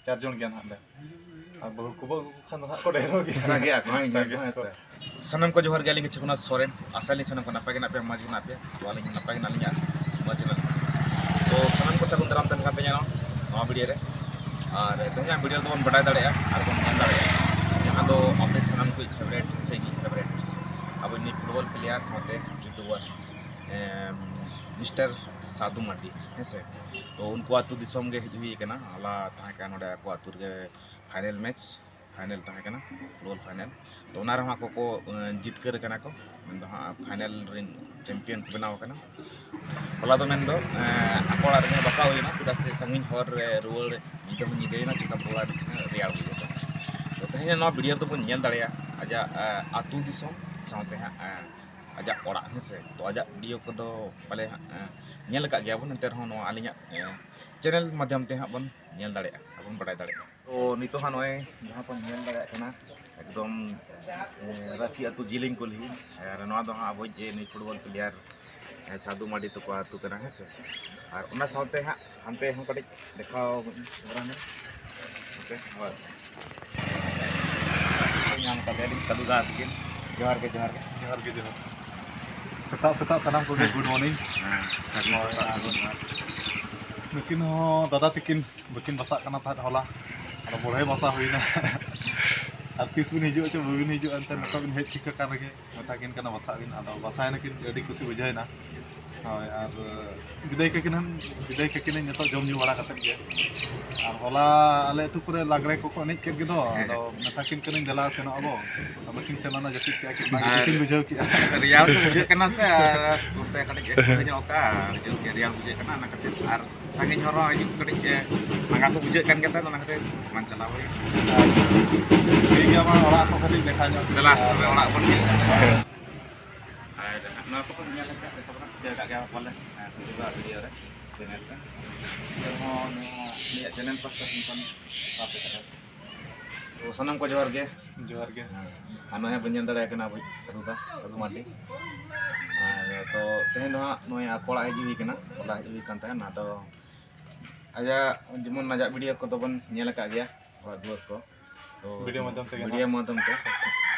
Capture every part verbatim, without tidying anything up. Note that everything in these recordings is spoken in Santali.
ᱪᱟᱨ ᱡᱚᱱ ᱜᱮ ᱱᱟᱦᱟᱜ ᱞᱮ᱾ ᱟᱨ ᱵᱟᱹᱦᱩ ᱠᱚ, ᱵᱟᱹᱦᱩ ᱠᱚ ᱠᱷᱟᱱ ᱫᱚ ᱱᱟᱦᱟᱜ ᱠᱚ ᱰᱷᱮᱨᱚᱜ ᱜᱮᱭᱟ᱾ ᱥᱟᱸᱜᱮᱜ ᱟᱠᱚ, ᱦᱮᱸ, ᱥᱟᱸᱜᱮᱜ ᱟᱠᱚ᱾ ᱦᱮᱸ ᱥᱮ᱾ ᱥᱟᱱᱟᱢ ᱠᱚ ᱡᱚᱦᱟᱨ ᱜᱮ, ᱟᱹᱞᱤᱧ ᱜᱮ ᱪᱷᱩᱠᱩᱱᱟ ᱥᱚᱨᱮᱱ᱾ ᱟᱥᱟᱭᱟᱞᱤᱧ ᱥᱟᱱᱟᱢ ᱠᱚ ᱱᱟᱯᱟᱭ ᱜᱮ ᱢᱮᱱᱟᱜ ᱯᱮᱭᱟ, ᱢᱚᱡᱽ ᱜᱮ ᱢᱮᱱᱟᱜ ᱯᱮᱭᱟ᱾ ᱛᱚ ᱟᱹᱞᱤᱧ ᱦᱚᱸ ᱱᱟᱯᱟᱭ ᱜᱮ ᱢᱮᱱᱟᱜ ᱞᱤᱧᱟ ᱢᱚᱡᱽ ᱜᱮ ᱢᱮᱱᱟᱜ ᱞᱤᱧᱟ᱾ ᱛᱚ ᱥᱟᱱᱟᱢ ᱠᱚ ᱥᱟᱹᱜᱩᱱ ᱫᱟᱨᱟᱢ ᱛᱟᱦᱮᱱ ᱠᱟᱱ ᱛᱟᱦᱮᱸᱱᱟ ᱱᱚᱣᱟ ᱵᱷᱤᱰᱤᱭᱳ ᱨᱮ᱾ ᱟᱨ ᱛᱮᱦᱮᱧᱟᱜ ᱵᱷᱤᱰᱤᱭᱳ ᱫᱚᱵᱚᱱ ᱵᱟᱰᱟᱭ ᱫᱟᱲᱮᱭᱟᱜᱼᱟ ᱟᱨ ᱵᱚᱱ ᱧᱮᱞ ᱫᱟᱲᱮᱭᱟᱜᱼᱟ, ᱡᱟᱦᱟᱸ ᱫᱚ ᱟᱯᱮ ᱥᱟᱱᱟᱢ ᱠᱚ ᱯᱷᱮᱵᱟᱨᱮᱴ ᱥᱮ ᱤᱧ ᱯᱷᱮᱵᱟᱨᱮᱴ ᱟᱵᱚ ᱱᱩᱭ ᱯᱷᱩᱴᱵᱚᱞ ᱯᱞᱮᱭᱟᱨ ᱥᱟᱶᱛᱮ ᱤᱭᱩᱴᱩᱵᱟᱨ, ᱮᱢ, ᱢᱤᱥᱴᱟᱨ ᱥᱟᱫᱷᱩ ᱢᱟᱨᱰᱤ, ᱦᱮᱸ ᱥᱮ᱾ ᱛᱚ ᱩᱱᱠᱩ ᱟᱹᱛᱩ ᱫᱤᱥᱚᱢ ᱜᱮ ᱦᱮᱡ ᱦᱩᱭ ᱠᱟᱱᱟ᱾ ᱦᱚᱞᱟ ᱛᱟᱦᱮᱸ ᱠᱟᱱᱟ ᱱᱚᱰᱮ ᱟᱠᱚ ᱟᱹᱛᱩ ᱨᱮᱜᱮ ᱯᱷᱟᱭᱱᱮᱞ ᱢᱮᱪ, ᱯᱷᱟᱭᱱᱮᱞ ᱛᱟᱦᱮᱸ ᱠᱟᱱᱟ, ᱯᱷᱩᱴᱵᱚᱞ ᱯᱷᱟᱭᱱᱮᱞ᱾ ᱛᱚ ᱚᱱᱟ ᱨᱮᱦᱚᱸ ᱟᱠᱚ ᱠᱚ, ᱮᱸ, ᱡᱤᱛᱠᱟᱹᱨ ᱠᱟᱱᱟ ᱠᱚ, ᱢᱮᱱᱫᱚ ᱦᱟᱸᱜ ᱯᱷᱟᱭᱱᱮᱞ ᱨᱮᱱ ᱪᱟᱢᱯᱤᱭᱟᱱ ᱠᱚ ᱵᱮᱱᱟᱣ ᱠᱟᱱᱟ᱾ ᱦᱚᱞᱟ ᱫᱚ ᱢᱮᱱᱫᱚ, ᱮᱸ, ᱟᱠᱚ ᱚᱲᱟᱜ ᱨᱮᱜᱮ ᱵᱟᱥᱟ ᱦᱩᱭᱱᱟ, ᱪᱮᱫᱟᱜ ᱥᱮ ᱥᱟᱺᱜᱤᱧ ᱦᱚᱨ ᱨᱮ ᱨᱩᱣᱟᱹᱲ ᱧᱤᱫᱟᱹ ᱦᱚᱸ ᱧᱤᱫᱟᱹᱭᱮᱱᱟ, ᱪᱮᱠᱟ ᱨᱩᱣᱟᱹᱲ ᱨᱮᱭᱟᱲ ᱵᱩᱡᱷᱟᱹᱜ ᱠᱟᱱᱟ᱾ ᱛᱚ ᱛᱮᱦᱮᱧ ᱱᱚᱣᱟ ᱵᱷᱤᱰᱤᱭᱳ ᱨᱮᱫᱚ ᱵᱚᱱ ᱧᱮᱞ ᱫᱟᱲᱮᱭᱟᱜᱼᱟ ᱟᱡᱟᱜ, ᱮᱸ, ᱟᱹᱛᱩ ᱫᱤᱥᱚᱢ ᱥᱟᱶᱛᱮ ᱦᱟᱸᱜ, ᱮᱸ, ᱟᱡᱟᱜ ᱚᱲᱟᱜ, ᱦᱮᱸ ᱥᱮ᱾ ᱛᱚ ᱟᱡᱟᱜ ᱵᱷᱤᱰᱤᱭᱳ ᱠᱚᱫᱚ ᱯᱟᱞᱮ ᱦᱟᱸᱜ, ᱮᱸ, ᱧᱮᱞ ᱟᱠᱟᱫ ᱜᱮᱭᱟ ᱵᱚᱱ, ᱮᱱᱛᱮ ᱨᱮᱦᱚᱸ ᱱᱚᱣᱟ ᱟᱹᱞᱤᱧᱟᱜ, ᱮᱸ, ᱪᱮᱱᱮᱞ ᱢᱟᱫᱽᱫᱷᱚᱢ ᱛᱮ ᱦᱟᱸᱜ ᱵᱚᱱ ᱧᱮᱞ ᱫᱟᱲᱮᱭᱟᱜᱼᱟ ᱟᱨ ᱵᱚᱱ ᱵᱟᱰᱟᱭ ᱫᱟᱲᱮᱭᱟᱜᱼᱟ᱾ ᱛᱚ ᱱᱤᱛᱚᱜ ᱦᱟᱸᱜ ᱱᱚᱜᱼᱚᱭ ᱡᱟᱦᱟᱸ ᱵᱚᱱ ᱧᱮᱞ ᱫᱟᱲᱮᱭᱟᱜ ᱠᱟᱱᱟ ᱮᱠᱫᱚᱢ, ᱮᱸ, ᱨᱟᱹᱥᱤ ᱟᱹᱛᱩ ᱡᱤᱞᱤᱧ ᱠᱩᱞᱦᱤ, ᱟᱨ ᱱᱚᱣᱟ ᱫᱚ ᱦᱟᱸᱜ ᱟᱵᱚᱭᱤᱡ ᱱᱩᱭ ᱯᱷᱩᱴᱵᱚᱞ ᱯᱞᱮᱭᱟᱨ, ᱮᱸ, ᱥᱟᱹᱫᱷᱩ ᱢᱟᱨᱰᱤ ᱛᱟᱠᱚ ᱟᱹᱛᱩ ᱠᱟᱱᱟ, ᱦᱮᱸ ᱥᱮ᱾ ᱟᱨ ᱚᱱᱟ ᱥᱟᱶᱛᱮ ᱦᱟᱸᱜ ᱦᱟᱱᱛᱮ ᱦᱚᱸ ᱠᱟᱹᱴᱤᱡ ᱫᱮᱠᱷᱟᱣ ᱠᱚᱨᱟᱣ ᱢᱮ᱾ ᱦᱟᱱᱛᱮ, ᱵᱟᱥ᱾ ᱧᱟᱢ ᱠᱟᱫᱮᱭᱟᱞᱤᱧ ᱥᱟᱹᱫᱷᱩ ᱫᱟ ᱛᱟᱹᱠᱤᱱ᱾ ᱡᱚᱦᱟᱨ ᱜᱮ, ᱡᱚᱦᱟᱨ ᱜᱮ᱾ ᱡᱚᱦᱟᱨ ᱜᱮ, ᱡᱚᱦᱟᱨ᱾ ᱥᱮᱛᱟᱜ ᱥᱮᱛᱟᱜ ᱥᱟᱱᱟᱢ ᱠᱚᱜᱮ ᱜᱩᱰ ᱢᱚᱨᱱᱤᱝ᱾ ᱦᱮᱸ, ᱥᱟᱹᱜᱩᱱ ᱦᱳᱭ, ᱥᱮᱛᱟᱜ, ᱟᱨ ᱥᱟᱹᱜᱩᱱ ᱡᱚᱦᱟᱨ᱾ ᱱᱩᱠᱤᱱ ᱦᱚᱸ ᱫᱟᱫᱟ ᱛᱟᱹᱠᱤᱱ ᱵᱟᱹᱠᱤᱱ ᱵᱟᱥᱟᱜ ᱠᱟᱱᱟ ᱛᱟᱦᱮᱸᱫ ᱦᱚᱞᱟ, ᱟᱫᱚ ᱵᱚᱲᱦᱮ ᱵᱟᱥᱟ ᱦᱩᱭᱱᱟ᱾ ᱟᱨ ᱛᱤᱥ ᱵᱤᱱ ᱦᱤᱡᱩᱜᱼᱟ ᱪᱚ ᱵᱟᱹᱵᱤᱱ ᱦᱤᱡᱩᱜᱼᱟ, ᱮᱱᱛᱮ ᱱᱤᱛᱚᱜ ᱵᱤᱱ ᱦᱮᱡ ᱴᱷᱤᱠ ᱟᱠᱟᱱ ᱨᱮᱜᱮ ᱢᱮᱛᱟ ᱠᱤᱱ ᱠᱟᱱᱟ ᱵᱟᱥᱟᱜ ᱵᱤᱱ, ᱟᱫᱚ ᱵᱟᱥᱟᱭᱮᱱᱟ ᱠᱤᱱ, ᱟᱹᱰᱤ ᱠᱩᱥᱤ ᱵᱩᱡᱷᱟᱹᱣᱮᱱᱟ᱾ ᱦᱳᱭ, ᱟᱨ ᱵᱤᱫᱟᱹᱭ ᱠᱟᱹᱠᱤᱱ, ᱵᱤᱫᱟᱹᱭ ᱠᱟᱹᱠᱤᱱᱟᱹᱧ ᱱᱤᱛᱚᱜ ᱡᱚᱢ ᱧᱩ ᱵᱟᱲᱟ ᱠᱟᱛᱮᱫ ᱜᱮ᱾ ᱟᱨ ᱦᱚᱞᱟ ᱟᱞᱮ ᱟᱹᱛᱩ ᱠᱚᱨᱮ ᱞᱟᱜᱽᱲᱮ ᱠᱚᱠᱚ ᱮᱱᱮᱡ ᱠᱮᱫ ᱜᱮᱫᱚ, ᱟᱫᱚ ᱢᱮᱛᱟ ᱠᱤᱱ ᱠᱟᱹᱱᱟᱹᱧ ᱫᱮᱞᱟ ᱥᱮᱱᱚᱜ ᱟᱵᱚ, ᱟᱫᱚ ᱵᱟᱹᱠᱤᱱ ᱥᱮᱱ ᱞᱮᱱᱟ, ᱡᱟᱹᱯᱤᱫ ᱠᱮᱜᱼᱟ ᱠᱤᱱ, ᱚᱱᱟ ᱜᱮ ᱟᱨ ᱠᱩᱥᱤᱧ ᱵᱩᱡᱷᱟᱹᱣ ᱠᱮᱜᱼᱟ᱾ ᱨᱮᱭᱟᱲ ᱠᱚ ᱵᱩᱡᱷᱟᱹᱜ ᱠᱟᱱᱟ ᱥᱮ, ᱟᱨ ᱚᱱᱛᱮ ᱠᱟᱹᱴᱤᱡ ᱮᱠᱴᱩ ᱧᱚᱜ ᱠᱟᱜᱼᱟ, ᱟᱨ ᱡᱳᱨ ᱜᱮ ᱨᱮᱭᱟᱲ ᱵᱩᱡᱷᱟᱹᱜ ᱠᱟᱱᱟ, ᱚᱱᱟ ᱠᱷᱟᱹᱛᱤᱨ᱾ ᱟᱨ ᱥᱟᱺᱜᱤᱧ ᱦᱚᱨ ᱦᱚᱸ ᱦᱤᱡᱩᱜ ᱠᱟᱹᱴᱤᱡ, ᱮ, ᱞᱟᱸᱜᱟ ᱠᱚ ᱵᱩᱡᱷᱟᱹᱜ ᱠᱟᱱ ᱜᱮᱭᱟ, ᱛᱟᱦᱮᱸᱫ ᱚᱱᱟ ᱠᱷᱟᱹᱛᱤᱨ ᱵᱟᱝ ᱪᱟᱞᱟᱣ ᱦᱩᱭ ᱠᱟᱱᱟ᱾ ᱴᱷᱤᱠ ᱜᱮᱭᱟ, ᱢᱟ ᱚᱲᱟᱜ ᱠᱚ ᱠᱟᱹᱴᱤᱡ ᱫᱮᱠᱷᱟ ᱧᱚᱜ ᱠᱮᱫᱟ᱾ ᱫᱮᱞᱟ, ᱛᱚᱵᱮ ᱚᱲᱟᱜ ᱵᱚᱱ ᱧᱮᱞ ᱧᱚᱜ ᱞᱮᱜᱮ᱾ ᱟᱨ ᱱᱚᱣᱟ ᱠᱚᱵᱚᱱ ᱧᱮᱞ ᱞᱮᱠᱷᱟᱱ ᱡᱚᱛᱚ ᱠᱷᱚᱱᱟᱜ ᱴᱷᱤᱠᱟᱹ ᱠᱟᱜ ᱜᱮᱭᱟ ᱯᱟᱞᱮ, ᱦᱮᱸ, ᱥᱟᱹᱫᱷᱩ ᱫᱟ ᱵᱷᱤᱰᱤᱭᱳ ᱨᱮ, ᱪᱮᱱᱮᱞ ᱨᱮ᱾ ᱮᱱᱛᱮ ᱨᱮᱦᱚᱸ ᱱᱚᱣᱟ ᱩᱱᱤᱭᱟᱜ ᱪᱮᱱᱮᱞ ᱯᱟᱥᱴᱟ ᱥᱮᱱ ᱠᱷᱚᱱ ᱥᱟᱵ ᱠᱟᱛᱮ᱾ ᱛᱚ, ᱥᱟᱱᱟᱢ ᱠᱚ ᱡᱚᱦᱟᱨ ᱜᱮ᱾ ᱡᱚᱦᱟᱨ ᱜᱮ᱾ ᱦᱮᱸ᱾ ᱟᱨ ᱱᱚᱜᱼᱚᱭ ᱵᱚᱱ ᱧᱮᱞ ᱫᱟᱲᱮᱭᱟᱜ ᱠᱟᱱᱟ ᱟᱵᱚᱭᱤᱡ ᱥᱟᱹᱫᱷᱩ ᱫᱟ, ᱥᱟᱹᱫᱷᱩ ᱢᱟᱨᱰᱤ᱾ ᱟᱨ ᱛᱚ, ᱛᱮᱦᱮᱧ ᱫᱚ ᱦᱟᱸᱜ ᱱᱚᱜᱼᱚᱭ ᱟᱠᱚ ᱚᱲᱟᱜ ᱦᱮᱡ ᱦᱩᱭ ᱠᱟᱱᱟ, ᱦᱚᱞᱟ ᱦᱮᱡ ᱦᱩᱭ ᱠᱟᱱ ᱛᱟᱦᱮᱸᱱᱟ, ᱟᱫᱚ ᱟᱡᱟᱜ ᱡᱮᱢᱚᱱ ᱟᱡᱟᱜ ᱵᱷᱤᱰᱤᱭᱳ ᱠᱚᱫᱚ ᱵᱚᱱ ᱧᱮᱞ ᱟᱠᱟᱫ ᱜᱮᱭᱟ, ᱚᱲᱟᱜ ᱫᱩᱣᱟᱹᱨ ᱠᱚ᱾ ᱛᱚ ᱵᱷᱤᱰᱤᱭᱳ ᱢᱟᱫᱽᱫᱷᱚᱢ ᱛᱮᱜᱮ ᱵᱷᱤᱰᱤᱭᱳ ᱦᱟᱸᱜ᱾ ᱢᱟᱫᱽᱫᱷᱚᱢ ᱛᱮ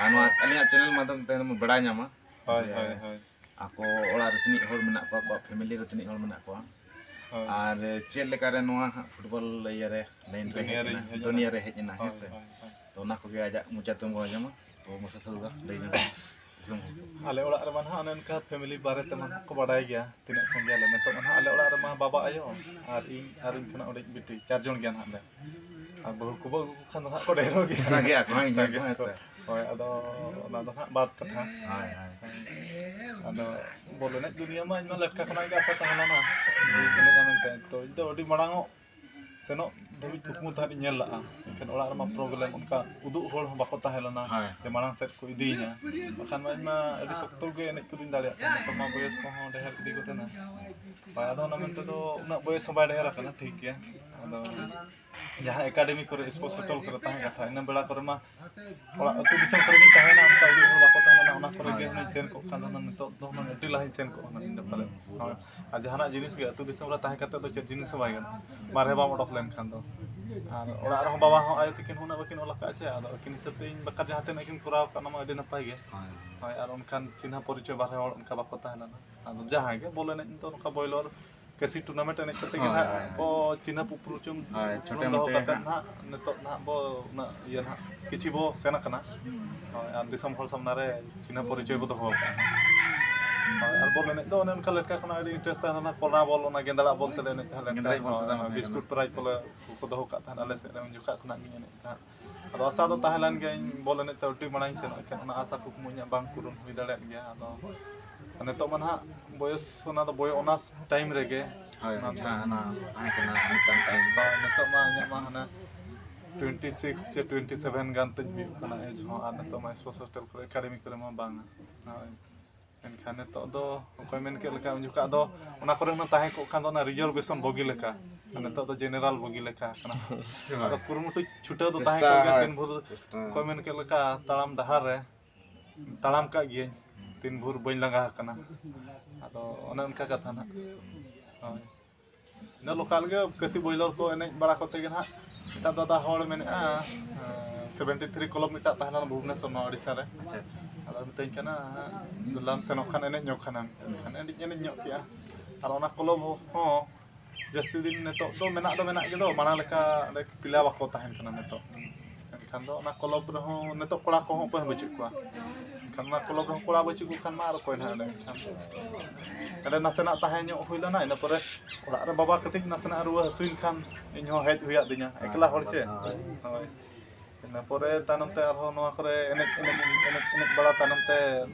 ᱟᱨ ᱱᱚᱣᱟ ᱟᱹᱞᱤᱧᱟᱜ ᱪᱮᱱᱮᱞ ᱢᱟᱫᱽᱫᱷᱚᱢ ᱛᱮ ᱵᱚᱱ ᱵᱟᱲᱟᱭ ᱧᱟᱢᱟ᱾ ᱦᱳᱭ, ᱡᱮ ᱦᱳᱭ, ᱦᱳᱭ᱾ ᱟᱠᱚ ᱚᱲᱟᱜ ᱨᱮ ᱛᱤᱱᱟᱹᱜ ᱦᱚᱲ ᱢᱮᱱᱟᱜ ᱠᱚᱣᱟ, ᱟᱠᱚᱣᱟᱜ ᱯᱷᱮᱢᱮᱞᱤ ᱨᱮ ᱛᱤᱱᱟᱹᱜ ᱦᱚᱲ ᱢᱮᱱᱟᱜ ᱠᱚᱣᱟ, ᱦᱳᱭ᱾ ᱟᱨ ᱪᱮᱫ ᱞᱮᱠᱟᱨᱮ ᱱᱚᱣᱟ ᱦᱟᱸᱜ ᱯᱷᱩᱴᱵᱚᱞ ᱤᱭᱟᱹ ᱨᱮ, ᱞᱟᱭᱤᱱ ᱨᱮ ᱫᱩᱱᱤᱭᱟᱹ ᱦᱮᱡ ᱨᱮᱧ ᱮᱱᱟ, ᱦᱮᱡ ᱮᱱᱟ᱾ ᱫᱩᱱᱤᱭᱟᱹ ᱨᱮ ᱦᱮᱡ ᱮᱱᱟ, ᱦᱳᱭ, ᱦᱮᱸ ᱥᱮ? ᱦᱳᱭ, ᱦᱳᱭ᱾ ᱛᱚ ᱚᱱᱟ ᱠᱚᱜᱮ ᱟᱡᱟᱜ ᱢᱚᱪᱟ ᱛᱮᱵᱚᱱ ᱟᱸᱡᱚᱢᱟ᱾ ᱛᱚ ᱢᱟᱥᱮ ᱥᱟᱹᱫᱷᱩ ᱫᱟ, ᱞᱟᱹᱭ ᱧᱚᱜ ᱢᱮ ᱫᱤᱥᱚᱢ ᱦᱚᱲ ᱠᱚ᱾ ᱟᱞᱮ ᱚᱲᱟᱜ ᱨᱮᱢᱟ ᱱᱟᱦᱟᱜ ᱚᱱᱮ ᱚᱱᱠᱟ ᱯᱷᱮᱢᱮᱞᱤ ᱵᱟᱨᱮ ᱛᱮᱢᱟ ᱱᱟᱦᱟᱜ ᱠᱚ ᱵᱟᱰᱟᱭ ᱜᱮᱭᱟ, ᱛᱤᱱᱟᱹᱜ ᱥᱟᱸᱜᱮᱭᱟᱞᱮ᱾ ᱱᱤᱛᱚᱜ ᱢᱟ ᱱᱟᱦᱟᱜ ᱟᱞᱮ ᱚᱲᱟᱜ ᱨᱮᱢᱟ ᱵᱟᱵᱟ ᱟᱭᱳ ᱟᱨ ᱤᱧ, ᱟᱨ ᱤᱧ ᱠᱷᱚᱱᱟᱜ ᱦᱩᱰᱤᱧ ᱵᱤᱴᱤ, ᱪᱟᱨ ᱡᱚᱱ ᱜᱮᱭᱟ ᱱᱟᱦᱟᱜ ᱞᱮ᱾ ᱟᱨ ᱵᱟᱹᱦᱩ ᱠᱚᱵᱚ ᱟᱹᱜᱩ ᱠᱚ ᱠᱷᱟᱱ ᱫᱚ ᱱᱟᱦᱟᱜ ᱠᱚ ᱰᱷᱮᱨᱚᱜ ᱜᱮᱭᱟ᱾ ᱥᱟᱸᱜᱮᱜ ᱟᱠᱚ, ᱦᱮᱸ, ᱥᱟᱸᱜᱮᱜ ᱦᱮᱸ ᱟᱠᱚ᱾ ᱥᱮ᱾ ᱦᱳᱭ, ᱟᱫᱚ ᱚᱱᱟ ᱫᱚ ᱱᱟᱦᱟᱜ ᱵᱟᱫ ᱠᱟᱛᱷᱟ᱾ ᱦᱳᱭ, ᱦᱳᱭ᱾ ᱟᱫᱚ ᱵᱚᱞ ᱮᱱᱮᱡ ᱫᱩᱱᱤᱭᱟᱹ ᱢᱟ ᱤᱧ ᱢᱟ ᱞᱮᱴᱠᱟ ᱠᱷᱚᱱᱟᱜ ᱜᱮ ᱟᱥᱟ ᱛᱟᱦᱮᱸ ᱞᱮᱱᱟ ᱡᱮ ᱮᱱᱮᱡᱟ ᱢᱮᱱᱛᱮ᱾ ᱛᱚ ᱤᱧ ᱫᱚ ᱟᱹᱰᱤ ᱢᱟᱲᱟᱝ ᱚᱜ ᱥᱮᱱᱚᱜ ᱫᱷᱟᱹᱵᱤᱡ ᱠᱩᱠᱢᱩ ᱛᱟᱦᱮᱸᱫ ᱤᱧ ᱧᱮᱞ ᱞᱟᱜᱼᱟ, ᱢᱮᱱᱠᱷᱟᱱ ᱚᱲᱟᱜ ᱨᱮᱢᱟ ᱯᱨᱚᱵᱞᱮᱢ, ᱚᱱᱠᱟ ᱩᱫᱩᱜ ᱦᱚᱲ ᱦᱚᱸ ᱵᱟᱠᱚ ᱛᱟᱦᱮᱸ ᱞᱮᱱᱟ᱾ ᱦᱳᱭ᱾ ᱡᱮ ᱢᱟᱲᱟᱝ ᱥᱮᱫ ᱠᱚ ᱤᱫᱤᱭᱤᱧᱟ, ᱵᱟᱠᱷᱟᱱ ᱢᱟ ᱤᱧ ᱢᱟ ᱟᱹᱰᱤ ᱥᱚᱠᱛᱚ ᱜᱮ ᱮᱱᱮᱡ ᱠᱚᱫᱚᱧ ᱫᱟᱲᱮᱭᱟᱜ ᱛᱟᱦᱮᱸᱫ᱾ ᱱᱤᱛᱚᱜ ᱢᱟ ᱵᱚᱭᱮᱥ ᱠᱚᱦᱚᱸ ᱰᱷᱮᱨ ᱤᱫᱤ ᱜᱚᱫ ᱮᱱᱟ᱾ ᱦᱳᱭ, ᱟᱫᱚ ᱚᱱᱟ ᱢᱮᱱᱛᱮ ᱫᱚ ᱩᱱᱟᱹᱜ ᱵᱚᱭᱮᱥ ᱦᱚᱸ ᱵᱟᱭ ᱰᱷᱮᱨ ᱟᱠᱟᱱᱟ, ᱴᱷᱤᱠ ᱜᱮᱭᱟ᱾ ᱟᱫᱚ ᱡᱟᱦᱟᱸ ᱮᱠᱟᱰᱮᱢᱤ ᱠᱚᱨᱮ, ᱥᱯᱳᱨᱴᱥ ᱦᱳᱴᱮᱞ ᱠᱚᱨᱮ ᱛᱟᱦᱮᱸ ᱠᱟᱛᱷᱟ, ᱤᱱᱟᱹ ᱵᱮᱲᱟ ᱠᱚᱨᱮ ᱢᱟ ᱚᱲᱟᱜ ᱟᱹᱛᱩ ᱫᱤᱥᱚᱢ ᱠᱚᱨᱮ ᱜᱤᱧ ᱛᱟᱦᱮᱱᱟ, ᱚᱱᱠᱟ ᱩᱫᱩᱜ ᱦᱚᱲ ᱵᱟᱠᱚ ᱛᱟᱦᱮᱸ ᱞᱮᱱᱟ, ᱚᱱᱟ ᱠᱚᱨᱮ ᱜᱮ ᱦᱳᱭ᱾ ᱦᱩᱱᱟᱹᱝ ᱥᱮᱱ ᱠᱚᱜ ᱠᱷᱟᱱ ᱫᱚ ᱦᱩᱱᱟᱹᱝ ᱱᱤᱛᱚᱜ ᱫᱚ ᱦᱩᱱᱟᱹᱝ ᱟᱹᱰᱤ ᱞᱟᱦᱟᱧ ᱥᱮᱱ ᱠᱚᱜᱼᱟ ᱦᱩᱱᱟᱹᱝ ᱤᱧ ᱫᱚ ᱯᱟᱞᱮᱫ᱾ ᱦᱳᱭ᱾ ᱟᱨ ᱡᱟᱦᱟᱱᱟᱜ ᱡᱤᱱᱤᱥ ᱜᱮ ᱟᱹᱛᱩ ᱫᱤᱥᱚᱢ ᱨᱮ ᱛᱟᱦᱮᱸ ᱠᱟᱛᱮ ᱫᱚ ᱪᱮᱫ ᱡᱤᱱᱤᱥ ᱦᱚᱸ ᱵᱟᱭ ᱜᱟᱱᱚᱜᱼᱟ, ᱵᱟᱨᱦᱮ ᱵᱟᱢ ᱚᱰᱚᱠ ᱞᱮᱱᱠᱷᱟᱱ ᱫᱚ᱾ ᱟᱨ ᱚᱲᱟᱜ ᱨᱮᱦᱚᱸ ᱵᱟᱵᱟ ᱦᱚᱸ ᱟᱭᱳ ᱛᱟᱹᱠᱤᱱ ᱦᱚᱸ ᱩᱱᱟᱹᱜ ᱵᱟᱹᱠᱤᱱ ᱚᱞ ᱟᱠᱟᱫᱼᱟ ᱪᱮ, ᱟᱫᱚ ᱟᱹᱠᱤᱱ ᱦᱤᱥᱟᱹᱵ ᱛᱮ ᱤᱧ ᱵᱟᱠᱷᱨᱟ ᱡᱟᱦᱟᱸ ᱛᱤᱱᱟᱹᱜ ᱠᱤᱱ ᱠᱚᱨᱟᱣ ᱟᱠᱟᱫ, ᱚᱱᱟ ᱢᱟ ᱟᱹᱰᱤ ᱱᱟᱯᱟᱭ ᱜᱮ᱾ ᱦᱳᱭ᱾ ᱦᱳᱭ, ᱟᱨ ᱚᱱᱠᱟᱱ ᱪᱤᱱᱦᱟᱹ ᱯᱚᱨᱤᱪᱚᱭ ᱵᱟᱨᱦᱮ ᱦᱚᱲ ᱚᱱᱠᱟ ᱵᱟᱠᱚ ᱛᱟᱦᱮᱸ ᱞᱮᱱᱟ᱾ ᱟᱫᱚ ᱡᱟᱦᱟᱸᱭ ᱜᱮ ᱵᱚᱞ ᱮᱱᱮᱡ ᱫᱚ ᱱᱚᱝᱠᱟ ᱵᱚᱭᱞᱚᱨ ᱠᱟᱹᱥᱤ ᱴᱩᱨᱱᱟᱢᱮᱱᱴ ᱮᱱᱮᱡ ᱠᱟᱛᱮ ᱜᱮ ᱦᱳᱭ, ᱱᱟᱦᱟᱜ ᱦᱳᱭ, ᱦᱳᱭ᱾ ᱠᱚ ᱪᱤᱱᱦᱟᱹᱯ ᱩᱯᱨᱩᱢ ᱦᱳᱭ, ᱪᱷᱳᱴᱮ ᱫᱚᱦᱚ ᱢᱳᱴᱮ ᱠᱟᱛᱮ ᱦᱟᱸᱜ᱾ ᱱᱟᱦᱟᱜ ᱱᱤᱛᱚᱜ ᱱᱟᱦᱟᱜ ᱵᱚ ᱩᱱᱟᱹᱜ ᱤᱭᱟᱹ ᱱᱟᱦᱟᱜ ᱠᱤᱪᱷᱤ ᱵᱚ ᱥᱮᱱ ᱟᱠᱟᱱᱟ᱾ ᱦᱳᱭ, ᱟᱨ ᱫᱤᱥᱚᱢ ᱦᱚᱲ ᱥᱟᱢᱱᱟ ᱨᱮ ᱪᱤᱱᱦᱟᱹ ᱯᱚᱨᱤᱪᱚᱭ ᱵᱚ ᱫᱚᱦᱚ ᱟᱠᱟᱫᱼᱟ᱾ ᱦᱳᱭ, ᱟᱨ ᱵᱚᱞ ᱮᱱᱮᱡ ᱫᱚ ᱚᱱᱮ ᱚᱱᱠᱟ ᱞᱮᱴᱠᱟ ᱠᱷᱚᱱᱟᱜ ᱟᱹᱰᱤ ᱤᱱᱴᱟᱨᱮᱥᱴ ᱛᱟᱦᱮᱸ ᱞᱮᱱᱟ, ᱠᱚᱲᱟ ᱵᱚᱞ, ᱚᱱᱟ ᱜᱮᱸᱫᱟᱲᱟ ᱵᱚᱞ ᱛᱮᱞᱮ ᱮᱱᱮᱡ ᱛᱟᱦᱮᱸ ᱞᱮᱱ ᱜᱮᱸᱫᱽᱨᱮᱡ ᱛᱟᱦᱮᱸᱫ᱾ ᱵᱚᱞ ᱥᱮᱫᱟᱭ ᱦᱳᱭ, ᱢᱟ ᱛᱟᱦᱮᱸ ᱵᱤᱥᱠᱩᱴ ᱠᱟᱱᱟ᱾ ᱯᱨᱟᱭᱤᱡᱽ ᱠᱚᱞᱮ ᱠᱚ ᱫᱚᱦᱚ ᱠᱟᱜ ᱛᱟᱦᱮᱸᱫ ᱟᱞᱮ ᱥᱮᱫ ᱨᱮ, ᱩᱱ ᱡᱚᱠᱷᱟᱜ ᱠᱷᱚᱱᱟᱜ ᱜᱤᱧ ᱮᱱᱮᱡ ᱛᱟᱦᱮᱸᱫ᱾ ᱟᱫᱚ ᱟᱥᱟ ᱫᱚ ᱛᱟᱦᱮᱸ ᱞᱮᱱ ᱜᱮᱭᱟ, ᱤᱧ ᱵᱚᱞ ᱮᱱᱮᱡ ᱛᱮ ᱟᱹᱰᱤ ᱢᱟᱲᱟᱝ ᱤᱧ ᱥᱮᱱᱚᱜᱼᱟ, ᱮᱱᱠᱷᱟᱱ ᱚᱱᱟ ᱟᱥᱟ ᱠᱩᱠᱢᱩ ᱤᱧᱟᱹᱜ ᱵᱟᱝ ᱯᱩᱨᱚᱱ ᱦᱩᱭ ᱫᱟᱲᱮᱭᱟᱜ ᱜᱮᱭᱟ᱾ ᱟᱫᱚ ᱱᱤᱛᱚᱜ ᱢᱟ ᱱᱟᱦᱟᱜ ᱵᱚᱭᱚᱥ, ᱚᱱᱟ ᱫᱚ ᱵᱚᱭᱚ-, ᱚᱱᱟ ᱴᱟᱭᱤᱢ ᱨᱮᱜᱮ ᱦᱳᱭ, ᱚᱱᱟ ᱫᱚ ᱡᱟᱦᱟᱸ ᱚᱱᱟ ᱛᱟᱦᱮᱸ ᱠᱟᱱᱟ ᱢᱤᱫᱴᱟᱝ ᱴᱟᱭᱤᱢ᱾ ᱦᱳᱭ, ᱱᱤᱛᱚᱜ ᱢᱟ ᱤᱧᱟᱹᱜ ᱢᱟ ᱦᱟᱱᱮ ᱴᱩᱭᱮᱱᱴᱤ ᱥᱤᱠᱥ ᱪᱮ ᱴᱩᱭᱮᱱᱴᱤ ᱥᱮᱵᱷᱮᱱ ᱜᱟᱱ ᱛᱤᱧ ᱦᱩᱭᱩᱜ ᱠᱟᱱᱟ ᱮᱡᱽ ᱦᱚᱸ, ᱟᱨ ᱱᱤᱛᱚᱜ ᱢᱟ ᱥᱯᱳᱨᱴᱥ ᱦᱳᱥᱴᱮᱞ ᱠᱚᱨᱮ, ᱮᱠᱟᱰᱮᱢᱤ ᱠᱚᱨᱮ ᱢᱟ ᱵᱟᱝᱟ᱾ ᱦᱳᱭ, ᱢᱮᱱᱠᱷᱟᱱ ᱱᱤᱛᱚᱜ ᱫᱚ ᱚᱠᱚᱭ ᱢᱮᱱ ᱠᱮᱫ ᱞᱮᱠᱟ, ᱩᱱ ᱡᱚᱠᱷᱟᱜ ᱫᱚ ᱚᱱᱟ ᱠᱚᱨᱮ ᱦᱚᱸ ᱛᱟᱦᱮᱸ ᱠᱚᱜ ᱠᱷᱟᱱ ᱫᱚ ᱚᱱᱟ ᱨᱤᱡᱟᱨᱵᱷᱮᱥᱚᱱ ᱵᱚᱜᱤ ᱞᱮᱠᱟ, ᱟᱨ ᱱᱤᱛᱚᱜ ᱫᱚ ᱡᱮᱱᱟᱨᱮᱞ ᱵᱚᱜᱤ ᱞᱮᱠᱟ ᱠᱟᱱᱟ᱾ ᱦᱳᱭ᱾ ᱟᱫᱚ ᱠᱩᱨᱩᱢᱩᱴᱩ ᱪᱷᱩᱴᱟᱹᱣ ᱫᱚ ᱛᱟᱦᱮᱸ ᱪᱮᱥᱴᱟ, ᱠᱚᱜ ᱜᱮᱭᱟ, ᱦᱳᱭ, ᱛᱤᱱ ᱵᱷᱳᱨ ᱪᱮᱥᱴᱟ᱾ ᱚᱠᱚᱭ ᱢᱮᱱ ᱠᱮᱫ ᱞᱮᱠᱟ ᱛᱟᱲᱟᱢ ᱰᱟᱦᱟᱨ ᱨᱮ ᱛᱟᱲᱟᱢ ᱠᱟᱜ ᱜᱤᱭᱟᱹᱧ, ᱛᱤᱱ ᱵᱷᱳᱨ ᱵᱟᱹᱧ ᱞᱟᱸᱜᱟ ᱟᱠᱟᱱᱟ᱾ ᱟᱫᱚ ᱚᱱᱮ ᱚᱱᱠᱟ ᱠᱟᱛᱷᱟ ᱱᱟᱜ᱾ ᱦᱳᱭ᱾ ᱤᱱᱟᱹ ᱞᱳᱠᱟᱞ ᱜᱮ ᱠᱟᱹᱥᱤ ᱵᱚᱭᱞᱚᱨ ᱠᱚ ᱮᱱᱮᱡ ᱵᱟᱲᱟ ᱠᱚᱛᱮ ᱜᱮ ᱱᱟᱦᱟᱜ ᱢᱤᱫᱴᱟᱝ ᱫᱟᱫᱟ ᱦᱚᱲ ᱢᱮᱱᱟᱜᱼᱟ, ᱥᱮᱵᱷᱮᱱᱴᱤ ᱛᱷᱨᱤ ᱠᱞᱟᱵᱽ ᱢᱤᱫᱴᱟᱝ ᱛᱟᱦᱮᱸ ᱞᱮᱱᱟ ᱵᱷᱩᱵᱽᱱᱮᱥᱚᱨ, ᱱᱚᱣᱟ ᱳᱰᱤᱥᱟ ᱨᱮ᱾ ᱟᱪᱪᱷᱟ, ᱟᱪᱪᱷᱟ᱾ ᱟᱫᱚ ᱢᱤᱛᱟᱹᱧ ᱠᱟᱱᱟ, "ᱫᱮᱞᱟᱢ ᱥᱮᱱᱚᱜ ᱠᱷᱟᱱ ᱮᱱᱮᱡ ᱧᱚᱜ ᱠᱷᱟᱱᱮᱢ", ᱮᱱᱠᱷᱟᱱ ᱮᱱᱮᱡ ᱮᱱᱮᱡ ᱧᱚᱜ ᱠᱮᱜᱼᱟ᱾ ᱟᱨ ᱚᱱᱟ ᱠᱞᱟᱵᱽ ᱦᱚᱸ ᱡᱟᱹᱥᱛᱤ ᱫᱤᱱ ᱱᱤᱛᱚᱜ ᱫᱚ ᱢᱮᱱᱟᱜ ᱫᱚ ᱢᱮᱱᱟᱜ ᱜᱮᱫᱚ, ᱢᱟᱲᱟᱝ ᱞᱮᱠᱟ ᱚᱸᱰᱮ ᱯᱞᱮᱭᱟᱨ ᱵᱟᱠᱚ ᱛᱟᱦᱮᱱ ᱠᱟᱱᱟ ᱱᱤᱛᱚᱜ᱾ ᱮᱱᱠᱷᱟᱱ ᱫᱚ ᱚᱱᱟ ᱠᱞᱟᱵᱽ ᱨᱮᱦᱚᱸ ᱱᱤᱛᱚᱜ ᱠᱚᱲᱟ ᱠᱚᱦᱚᱸ ᱚᱠᱚᱭ ᱦᱚᱸ ᱵᱟᱹᱪᱩᱜ ᱠᱚᱣᱟ᱾ ᱮᱱᱠᱷᱟᱱ ᱚᱱᱟ ᱠᱞᱟᱵᱽ ᱨᱮᱦᱚᱸ ᱠᱚᱲᱟ ᱵᱟᱹᱪᱩᱜ ᱠᱚ ᱠᱷᱟᱱ ᱢᱟ ᱟᱨ ᱚᱠᱚᱭ ᱱᱟᱦᱟᱜ ᱚᱸᱰᱮ᱾ ᱮᱱᱠᱷᱟᱱ ᱚᱸᱰᱮ ᱱᱟᱥᱮᱱᱟᱜ ᱛᱟᱦᱮᱸ ᱧᱚᱜ ᱦᱩᱭ ᱞᱮᱱᱟ, ᱤᱱᱟᱹ ᱯᱚᱨᱮ ᱚᱲᱟᱜ ᱨᱮ ᱵᱟᱵᱟ ᱠᱟᱹᱴᱤᱡ ᱱᱟᱥᱮᱱᱟᱜ ᱨᱩᱣᱟᱹ ᱦᱟᱹᱥᱩᱭᱮᱱ ᱠᱷᱟᱱ ᱤᱧ ᱦᱚᱸ ᱦᱮᱡ ᱦᱩᱭᱟᱫᱤᱧᱟ, ᱮᱠᱞᱟ ᱦᱚᱲ ᱪᱮ᱾ ᱦᱳᱭ᱾ ᱦᱳᱭ᱾ ᱤᱱᱟᱹ ᱯᱚᱨᱮ ᱛᱟᱭᱱᱚᱢ ᱛᱮ ᱟᱨᱦᱚᱸ ᱱᱚᱣᱟ ᱠᱚᱨᱮ ᱮᱱᱮᱡ, ᱮᱱᱮᱡ, ᱮᱱᱮᱡ, ᱮᱱᱮᱡ ᱵᱟᱲᱟ ᱛᱟᱭᱱᱚᱢ ᱛᱮ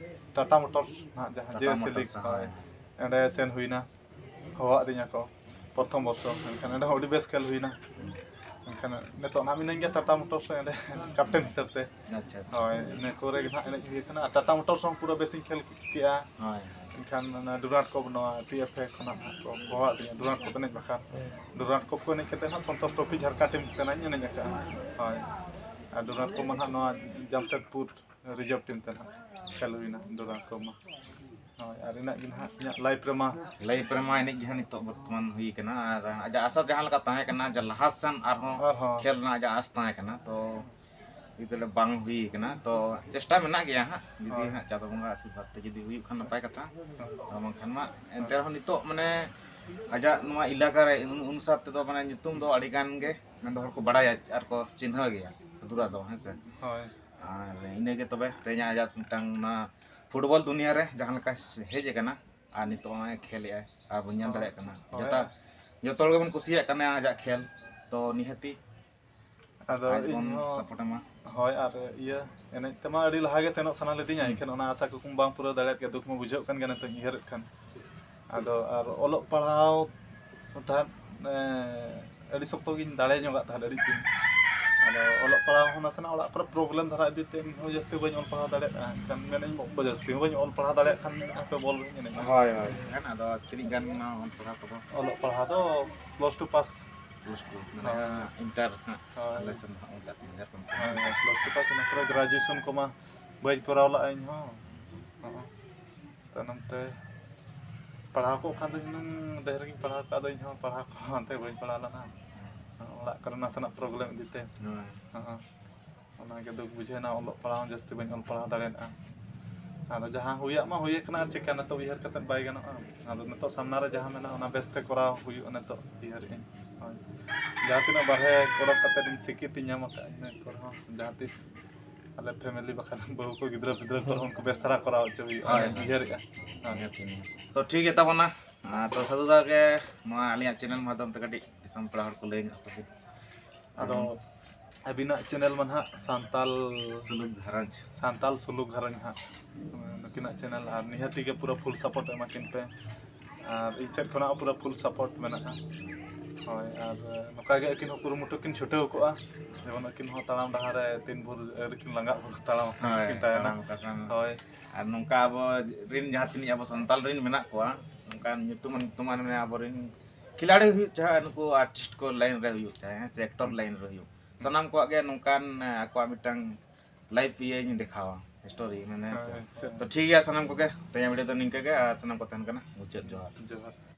ᱴᱟᱴᱟ ᱢᱳᱴᱚᱨᱥ ᱱᱟᱦᱟᱜ ᱡᱟᱦᱟᱸ ᱴᱟᱴᱟ ᱡᱮ ᱮᱥ ᱢᱳᱴᱚᱨᱥ, ᱞᱤᱜᱽ, ᱦᱳᱭ᱾ ᱦᱳᱭ᱾ ᱚᱸᱰᱮ ᱥᱮᱱ ᱦᱩᱭᱱᱟ, ᱦᱚᱦᱚᱣᱟᱫᱤᱧᱟ ᱠᱚ ᱯᱨᱚᱛᱷᱚᱢ ᱵᱚᱨᱥᱚ᱾ ᱮᱱᱠᱷᱟᱱ ᱚᱸᱰᱮ ᱦᱚᱸ ᱟᱹᱰᱤ ᱵᱮᱥ ᱠᱷᱮᱞ ᱦᱩᱭᱱᱟ᱾ ᱮᱱᱠᱷᱟᱱ ᱱᱤᱛᱚᱜ ᱱᱟᱦᱟᱜ ᱢᱤᱱᱟᱹᱧ ᱜᱮᱭᱟ ᱴᱟᱴᱟ ᱢᱳᱴᱚᱨᱥ ᱨᱮ, ᱚᱸᱰᱮ ᱠᱮᱯᱴᱮᱱ ᱦᱤᱥᱟᱹᱵ ᱛᱮ᱾ ᱟᱪᱪᱷᱟ, ᱟᱪᱪᱷᱟ᱾ ᱦᱳᱭ, ᱤᱱᱟᱹ ᱠᱚᱨᱮ ᱜᱮ ᱱᱟᱦᱟᱜ ᱮᱱᱮᱡ ᱦᱩᱭ ᱠᱟᱱᱟ᱾ ᱟᱨ ᱴᱟᱴᱟ ᱢᱳᱴᱚᱨᱥ ᱦᱚᱸ ᱯᱩᱨᱟᱹ ᱵᱮᱥᱤᱧ ᱠᱷᱮᱞ ᱠᱮᱜᱼᱟ᱾ ᱦᱳᱭ, ᱦᱳᱭ᱾ ᱮᱱᱠᱷᱟᱱ ᱚᱱᱟ ᱰᱩᱨᱟᱱᱰ ᱠᱚᱯ, ᱱᱚᱣᱟ ᱴᱤ ᱮᱯᱷ ᱮ ᱠᱷᱚᱱᱟᱜ ᱱᱟᱦᱟᱜ ᱠᱚ ᱦᱚᱦᱚᱣᱟᱫᱤᱧᱟ ᱰᱩᱨᱟᱱᱰ ᱠᱚᱯ ᱮᱱᱮᱡ ᱵᱟᱠᱷᱨᱟ᱾ ᱰᱩᱨᱟᱱᱰ ᱠᱚᱯ ᱠᱚ ᱮᱱᱮᱡ ᱠᱟᱛᱮ ᱱᱟᱦᱟᱜ ᱥᱚᱱᱛᱳᱥ ᱴᱨᱚᱯᱷᱤ ᱡᱷᱟᱨᱠᱷᱟᱸᱰ ᱴᱤᱢ ᱛᱮ ᱱᱟᱦᱟᱜ ᱤᱧ ᱮᱱᱮᱡ ᱟᱠᱟᱫᱼᱟ᱾ ᱦᱳᱭ᱾ ᱟᱨ ᱰᱩᱨᱟᱱᱰ ᱠᱚᱯ ᱢᱟ ᱱᱟᱦᱟᱜ ᱱᱚᱣᱟ ᱡᱟᱢᱥᱮᱫᱽᱯᱩᱨ ᱨᱤᱡᱟᱨᱵᱷ ᱴᱤᱢ ᱛᱮ ᱱᱟᱦᱟᱜ ᱠᱷᱮᱞ ᱦᱩᱭᱱᱟ ᱰᱩᱨᱟᱱᱰ ᱠᱚᱯ ᱢᱟ᱾ ᱦᱳᱭ, ᱟᱨ ᱤᱱᱟᱹᱜ ᱜᱮ ᱱᱟᱦᱟᱜ ᱤᱧᱟᱹᱜ ᱞᱟᱭᱤᱯᱷ ᱨᱮᱢᱟ᱾ ᱞᱟᱭᱤᱯᱷ ᱨᱮᱢᱟ ᱮᱱᱮᱡ ᱜᱮ ᱦᱟᱸᱜ ᱱᱤᱛᱚᱜ ᱵᱚᱨᱛᱚᱢᱟᱱ ᱦᱩᱭ ᱠᱟᱱᱟ, ᱟᱨ ᱟᱡᱟᱜ ᱟᱥᱟ ᱡᱟᱦᱟᱸ ᱞᱮᱠᱟ ᱛᱟᱦᱮᱸ ᱠᱟᱱᱟ ᱡᱮ ᱞᱟᱦᱟ ᱥᱮᱱ ᱟᱨᱦᱚᱸ ᱟᱨᱦᱚᱸ᱾ ᱠᱷᱮᱞ ᱨᱮᱱᱟᱜ ᱟᱡᱟᱜ ᱟᱥ ᱛᱟᱦᱮᱸ ᱠᱟᱱᱟ, ᱛᱚ ᱦᱩᱭ ᱫᱟᱲᱮ ᱵᱟᱝ ᱦᱩᱭ ᱠᱟᱱᱟ᱾ ᱛᱚ ᱪᱮᱥᱴᱟ ᱢᱮᱱᱟᱜ ᱜᱮᱭᱟ ᱦᱟᱸᱜ, ᱡᱩᱫᱤ ᱦᱳᱭ᱾ ᱦᱟᱸᱜ ᱪᱟᱸᱫᱳ ᱵᱚᱸᱜᱟ ᱟᱥᱤᱨᱵᱟᱫᱽ ᱛᱮ ᱡᱩᱫᱤ ᱦᱩᱭᱩᱜ ᱠᱷᱟᱱ ᱱᱟᱯᱟᱭ ᱠᱟᱛᱷᱟ᱾ ᱟᱨ ᱵᱟᱝᱠᱷᱟᱱ ᱢᱟ ᱮᱱᱛᱮ ᱨᱮᱦᱚᱸ ᱱᱤᱛᱚᱜ ᱢᱟᱱᱮ ᱟᱡᱟᱜ ᱱᱚᱣᱟ ᱮᱞᱟᱠᱟ ᱨᱮ ᱚᱱᱩ-, ᱚᱱᱩᱥᱟᱨ ᱛᱮᱫᱚ ᱢᱟᱱᱮ ᱧᱩᱛᱩᱢ ᱫᱚ ᱟᱹᱰᱤ ᱜᱟᱱ ᱜᱮ ᱢᱮᱱᱫᱚ ᱦᱚᱲ ᱠᱚ ᱵᱟᱲᱟᱭᱟ ᱟᱨ ᱠᱚ ᱪᱤᱱᱦᱟᱹᱣ ᱜᱮᱭᱟ ᱟᱹᱛᱩ ᱫᱚ, ᱟᱫᱚ ᱦᱮᱸ ᱥᱮ᱾ ᱦᱳᱭ᱾ ᱟᱨ ᱤᱱᱟᱹᱜᱮ ᱛᱚᱵᱮ ᱛᱮᱦᱮᱧᱟᱜ ᱟᱡᱟᱜ ᱢᱤᱫᱴᱟᱝ ᱚᱱᱟ ᱯᱷᱩᱴᱵᱚᱞ ᱫᱩᱱᱤᱭᱟᱹ ᱨᱮ ᱡᱟᱦᱟᱸ ᱞᱮᱠᱟ ᱦᱮᱡ ᱟᱠᱟᱱᱟ ᱟᱨ ᱱᱤᱛᱚᱜ ᱱᱚᱜᱼᱚᱭ ᱠᱷᱮᱞᱮᱜᱼᱟᱭ ᱟᱨ ᱵᱚᱱ ᱧᱮᱞ ᱦᱳᱭ᱾ ᱫᱟᱲᱮᱭᱟᱜ ᱠᱟᱱᱟ᱾ ᱦᱳᱭ᱾ ᱡᱚᱛᱚ, ᱡᱚᱛᱚ ᱦᱚᱲ ᱜᱮᱵᱚᱱ ᱠᱩᱥᱤᱭᱟᱜ ᱠᱟᱱᱟ ᱟᱡᱟᱜ ᱠᱷᱮᱞ, ᱛᱚ ᱱᱤᱦᱟᱹᱛᱤ ᱟᱫᱚ ᱟᱡ ᱤᱧ ᱵᱚᱱ ᱦᱚᱸ, ᱥᱟᱯᱳᱨᱴ ᱮᱢᱟ᱾ ᱦᱳᱭ, ᱟᱨ ᱤᱭᱟᱹ ᱮᱱᱮᱡ ᱛᱮᱢᱟ ᱟᱹᱰᱤ ᱞᱟᱦᱟ ᱜᱮ ᱥᱮᱱᱚᱜ ᱥᱟᱱᱟ ᱞᱤᱫᱤᱧᱟ, ᱦᱩᱸ᱾ ᱮᱱᱠᱷᱟᱱ ᱚᱱᱟ ᱟᱥᱟ ᱠᱩᱠᱢᱩ ᱵᱟᱝ ᱯᱩᱨᱟᱹᱣ ᱫᱟᱲᱮᱭᱟᱫ ᱜᱮᱭᱟ, ᱫᱩᱠ ᱢᱟ ᱵᱩᱡᱷᱟᱹᱜ ᱠᱟᱱ ᱜᱮᱭᱟ ᱱᱤᱛᱚᱜ ᱩᱭᱦᱟᱹᱨᱮᱫ ᱠᱷᱟᱱ᱾ ᱟᱫᱚ ᱟᱨ ᱚᱞᱚᱜ ᱯᱟᱲᱦᱟᱣ ᱛᱟᱦᱮᱸᱫ, ᱮ, ᱟᱹᱰᱤ ᱥᱚᱠᱛᱚ ᱜᱤᱧ ᱫᱟᱲᱮ ᱧᱚᱜᱟᱜ ᱛᱟᱦᱮᱸᱫ ᱟᱹᱰᱤ ᱫᱤᱱ᱾ ᱟᱫᱚ ᱚᱞᱚᱜ ᱯᱟᱲᱦᱟᱣ ᱦᱚᱸ ᱱᱟᱥᱮᱱᱟᱜ ᱚᱲᱟᱜ ᱠᱚᱨᱮ ᱯᱨᱚᱵᱞᱮᱢ ᱫᱷᱟᱨᱟ ᱤᱫᱤ ᱛᱮ ᱤᱧ ᱦᱚᱸ ᱡᱟᱹᱥᱛᱤ ᱵᱟᱹᱧ ᱚᱞ ᱯᱟᱲᱦᱟᱣ ᱫᱟᱲᱮᱭᱟᱜᱼᱟ᱾ ᱮᱱᱠᱷᱟᱱ ᱢᱮᱱᱟᱹᱧ ᱡᱟᱹᱥᱛᱤ ᱦᱚᱸ ᱵᱟᱹᱧ ᱚᱞ ᱯᱟᱲᱦᱟᱣ ᱫᱟᱲᱮᱭᱟᱜ ᱠᱷᱟᱱ ᱦᱟᱯᱮ ᱵᱚᱞ ᱜᱤᱧ ᱮᱱᱮᱡᱼᱟ᱾ ᱦᱳᱭ, ᱦᱳᱭ᱾ ᱟᱫᱚ ᱛᱤᱱᱟᱹᱜ ᱜᱟᱱ ᱚᱞ ᱯᱟᱲᱦᱟᱣ ᱠᱚᱫᱚ? ᱚᱞᱚᱜ ᱯᱟᱲᱦᱟᱣ ᱫᱚ ᱯᱞᱟᱥ ᱴᱩ ᱯᱟᱥ᱾ ᱯᱞᱟᱥ ᱴᱩ, ᱢᱟᱱᱮ ᱦᱳᱭ᱾ ᱤᱱᱴᱟᱨ ᱦᱟᱸᱜ, ᱦᱳᱭ᱾ ᱟᱞᱮ ᱥᱮᱱ ᱫᱚ ᱦᱟᱸᱜ ᱤᱱᱴᱟᱨ ᱠᱚ ᱢᱮᱱᱟ᱾ ᱦᱳᱭ, ᱯᱞᱟᱥ ᱴᱩ ᱯᱟᱥ, ᱤᱱᱟᱹ ᱯᱚᱨᱮ ᱜᱨᱟᱡᱩᱭᱮᱥᱚᱱ ᱠᱚᱢᱟ ᱵᱟᱹᱧ ᱠᱚᱨᱟᱣ ᱞᱟᱜᱼᱟ ᱤᱧ ᱦᱚᱸ᱾ ᱦᱚᱸ᱾ ᱛᱟᱭᱱᱚᱢ ᱛᱮ ᱯᱟᱲᱦᱟᱣ ᱠᱚᱜ ᱠᱷᱟᱱ ᱫᱚ ᱦᱩᱱᱟᱹᱝ ᱰᱷᱮᱨ ᱜᱤᱧ ᱯᱟᱲᱦᱟᱣ ᱠᱚᱜᱼᱟ, ᱟᱫᱚ ᱤᱧ ᱦᱚᱸ ᱯᱟᱲᱦᱟᱣ ᱠᱚ ᱦᱟᱱᱛᱮ ᱵᱟᱹᱧ ᱯᱟᱲᱦᱟᱣ ᱞᱮᱱᱟ᱾ ᱚᱲᱟᱜ ᱠᱚᱨᱮ ᱱᱟᱥᱮᱱᱟᱜ ᱯᱨᱚᱵᱞᱮᱢ ᱤᱫᱤᱛᱮ᱾ ᱦᱳᱭ᱾ ᱦᱚᱸ᱾ ᱚᱱᱟᱜᱮ ᱫᱩᱠ ᱵᱩᱡᱷᱟᱹᱣ ᱮᱱᱟ, ᱚᱞᱚᱜ ᱯᱟᱲᱦᱟᱣ ᱦᱚᱸ ᱡᱟᱹᱥᱛᱤ ᱵᱟᱹᱧ ᱚᱞ ᱯᱟᱲᱦᱟᱣ ᱫᱟᱲᱮᱭᱟᱫᱼᱟ᱾ ᱟᱫᱚ ᱡᱟᱦᱟᱸ ᱦᱩᱭᱟᱜ ᱢᱟ ᱦᱩᱭ ᱟᱠᱟᱱᱟ, ᱟᱨ ᱪᱮᱠᱟ ᱱᱤᱛᱚᱜ ᱩᱭᱦᱟᱹᱨ ᱠᱟᱛᱮᱫ ᱵᱟᱭ ᱜᱟᱱᱚᱜᱼᱟ᱾ ᱟᱫᱚ ᱱᱤᱛᱚᱜ ᱥᱟᱢᱱᱟ ᱨᱮ ᱡᱟᱦᱟᱸ ᱢᱮᱱᱟᱜᱼᱟ, ᱚᱱᱟ ᱵᱮᱥᱛᱮ ᱠᱚᱨᱟᱣ ᱦᱩᱭᱩᱜᱼᱟ ᱱᱤᱛᱚᱜ ᱩᱭᱦᱟᱹᱨᱮᱫ ᱟᱹᱧ᱾ ᱦᱳᱭ᱾ ᱡᱟᱦᱟᱸ ᱛᱤᱱᱟᱹᱜ ᱵᱟᱨᱦᱮ ᱚᱰᱚᱠ ᱠᱟᱛᱮᱫ ᱤᱧ ᱥᱤᱠᱠᱷᱤᱛ ᱤᱧ ᱧᱟᱢ ᱟᱠᱟᱫᱼᱟ, ᱤᱱᱟᱹ ᱠᱚᱨᱮ ᱦᱚᱸ ᱡᱟᱦᱟᱸ ᱛᱤᱥ ᱟᱞᱮ ᱯᱷᱮᱢᱮᱞᱤ ᱵᱟᱠᱷᱟᱱ ᱵᱟᱹᱦᱩ ᱠᱚ, ᱜᱤᱫᱽᱨᱟᱹ ᱯᱤᱫᱽᱨᱟᱹ ᱠᱚᱨᱮ ᱩᱱᱠᱩ ᱵᱮᱥ ᱫᱷᱟᱨᱟ ᱠᱚᱨᱟᱣ ᱦᱚᱪᱚ ᱦᱩᱭᱩᱜᱼᱟ, ᱦᱳᱭ, ᱚᱱᱟᱧ ᱦᱳᱭ᱾ ᱩᱭᱦᱟᱹᱨᱮᱫᱼᱟ᱾ ᱦᱳᱭ᱾ ᱱᱤᱦᱟᱹᱛ ᱜᱮ, ᱱᱤᱦᱟᱹᱛ᱾ ᱛᱚ ᱴᱷᱤᱠ ᱜᱮ ᱛᱟᱵᱚᱱᱟ᱾ ᱟᱨ ᱛᱚ ᱥᱟᱹᱫᱷᱩ ᱫᱟ ᱜᱮ ᱱᱚᱣᱟ ᱟᱞᱤᱧᱟᱜ ᱪᱮᱱᱮᱞ ᱢᱟᱫᱽᱫᱷᱚᱢ ᱛᱮ ᱠᱟᱹᱴᱤᱡ ᱫᱤᱥᱚᱢ ᱯᱮᱲᱟ ᱦᱚᱲ ᱠᱚ ᱞᱟᱹᱭ ᱧᱚᱜ ᱟᱠᱚ ᱵᱤᱱ᱾ ᱟᱫᱚ ᱟᱹᱵᱤᱱᱟᱜ ᱪᱮᱱᱮᱞ ᱢᱟ ᱱᱟᱦᱟᱜ ᱥᱟᱱᱛᱟᱞ ᱥᱩᱞᱩᱠ ᱜᱷᱟᱨᱚᱸᱡᱽ᱾ ᱥᱟᱱᱛᱟᱞ ᱥᱩᱞᱩᱠ ᱜᱷᱟᱨᱚᱸᱡᱽ ᱦᱟᱸᱜ, ᱱᱩᱠᱤᱱᱟᱜ ᱪᱮᱱᱮᱞ, ᱟᱨ ᱱᱤᱦᱟᱹᱛᱤ ᱜᱮ ᱯᱩᱨᱟᱹ ᱯᱷᱩᱞ ᱥᱟᱯᱳᱨᱴ ᱮᱢᱟ ᱠᱤᱱ ᱯᱮ᱾ ᱟᱨ ᱤᱧ ᱥᱮᱫ ᱠᱷᱚᱱᱟᱜ ᱦᱚᱸ ᱯᱩᱨᱟᱹ ᱯᱷᱩᱞ ᱥᱟᱯᱳᱨᱴ ᱢᱮᱱᱟᱜᱼᱟ᱾ ᱦᱳᱭ, ᱟᱨ ᱱᱚᱝᱠᱟ ᱜᱮ ᱟᱹᱠᱤᱱ ᱦᱚᱸ ᱠᱩᱨᱩᱢᱩᱴᱩ ᱠᱤᱱ ᱪᱷᱩᱴᱟᱹᱣ ᱠᱚᱜᱼᱟ, ᱡᱮᱢᱚᱱ ᱟᱹᱠᱤᱱ ᱦᱚᱸ ᱛᱟᱲᱟᱢ ᱰᱟᱦᱟᱨ ᱨᱮ ᱛᱤᱱ ᱵᱷᱳᱨ ᱟᱹᱣᱨᱤ ᱠᱤᱱ ᱞᱟᱸᱜᱟᱜ ᱵᱷᱳᱨ ᱛᱟᱲᱟᱢ ᱟᱠᱟᱫ ᱦᱳᱭ, ᱠᱤᱱ ᱛᱟᱦᱮᱱᱟ᱾ ᱛᱟᱲᱟᱢ ᱟᱠᱟᱫ ᱠᱷᱟᱱ᱾ ᱦᱳᱭ᱾ ᱟᱨ ᱱᱚᱝᱠᱟ ᱟᱵᱚ ᱨᱤᱱ ᱡᱟᱦᱟᱸ ᱛᱤᱱᱟᱹᱜ ᱟᱵᱚ ᱥᱟᱱᱛᱟᱞ ᱨᱤᱱ ᱢᱮᱱᱟᱜ ᱠᱚᱣᱟ, ᱚᱱᱠᱟᱱ ᱧᱩᱛᱩᱢᱟᱱ ᱧᱩᱛᱩᱢᱟᱱ ᱢᱟᱱᱮ ᱟᱵᱚᱨᱤᱱ ᱠᱷᱤᱞᱟᱲᱤ ᱦᱩᱭᱩᱜ ᱪᱟᱦᱮ, ᱱᱩᱠᱩ ᱟᱨᱴᱤᱥᱴ ᱠᱚ ᱞᱟᱭᱤᱱ ᱨᱮ ᱦᱩᱭᱩᱜ ᱪᱟᱦᱮ, ᱦᱮᱸ ᱥᱮ, ᱮᱠᱴᱚᱨ ᱞᱟᱭᱤᱱ ᱨᱮ ᱦᱩᱭᱩᱜ, ᱥᱟᱱᱟᱢ ᱠᱚᱣᱟᱜ ᱜᱮ ᱱᱚᱝᱠᱟᱱ ᱟᱠᱚᱣᱟᱜ ᱢᱤᱫᱴᱟᱝ ᱞᱟᱭᱤᱯᱷ ᱤᱭᱟᱹᱧ ᱫᱮᱠᱷᱟᱣᱟ, ᱥᱴᱳᱨᱤ ᱢᱟᱱᱮ, ᱦᱮᱸ ᱥᱮ᱾ ᱦᱮᱸ᱾ ᱛᱚ ᱴᱷᱤᱠ ᱜᱮᱭᱟ ᱥᱟᱱᱟᱢ ᱠᱚᱜᱮ, ᱛᱮᱦᱮᱧᱟᱜ ᱵᱷᱤᱰᱤᱭᱳ ᱫᱚ ᱱᱤᱝᱠᱟᱹ ᱜᱮ, ᱟᱨ ᱥᱟᱱᱟᱢ ᱠᱚ ᱛᱟᱦᱮᱱ ᱠᱟᱱᱟ ᱢᱩᱪᱟᱹᱫ ᱡᱚᱦᱟᱨ᱾ ᱡᱚᱦᱟᱨ᱾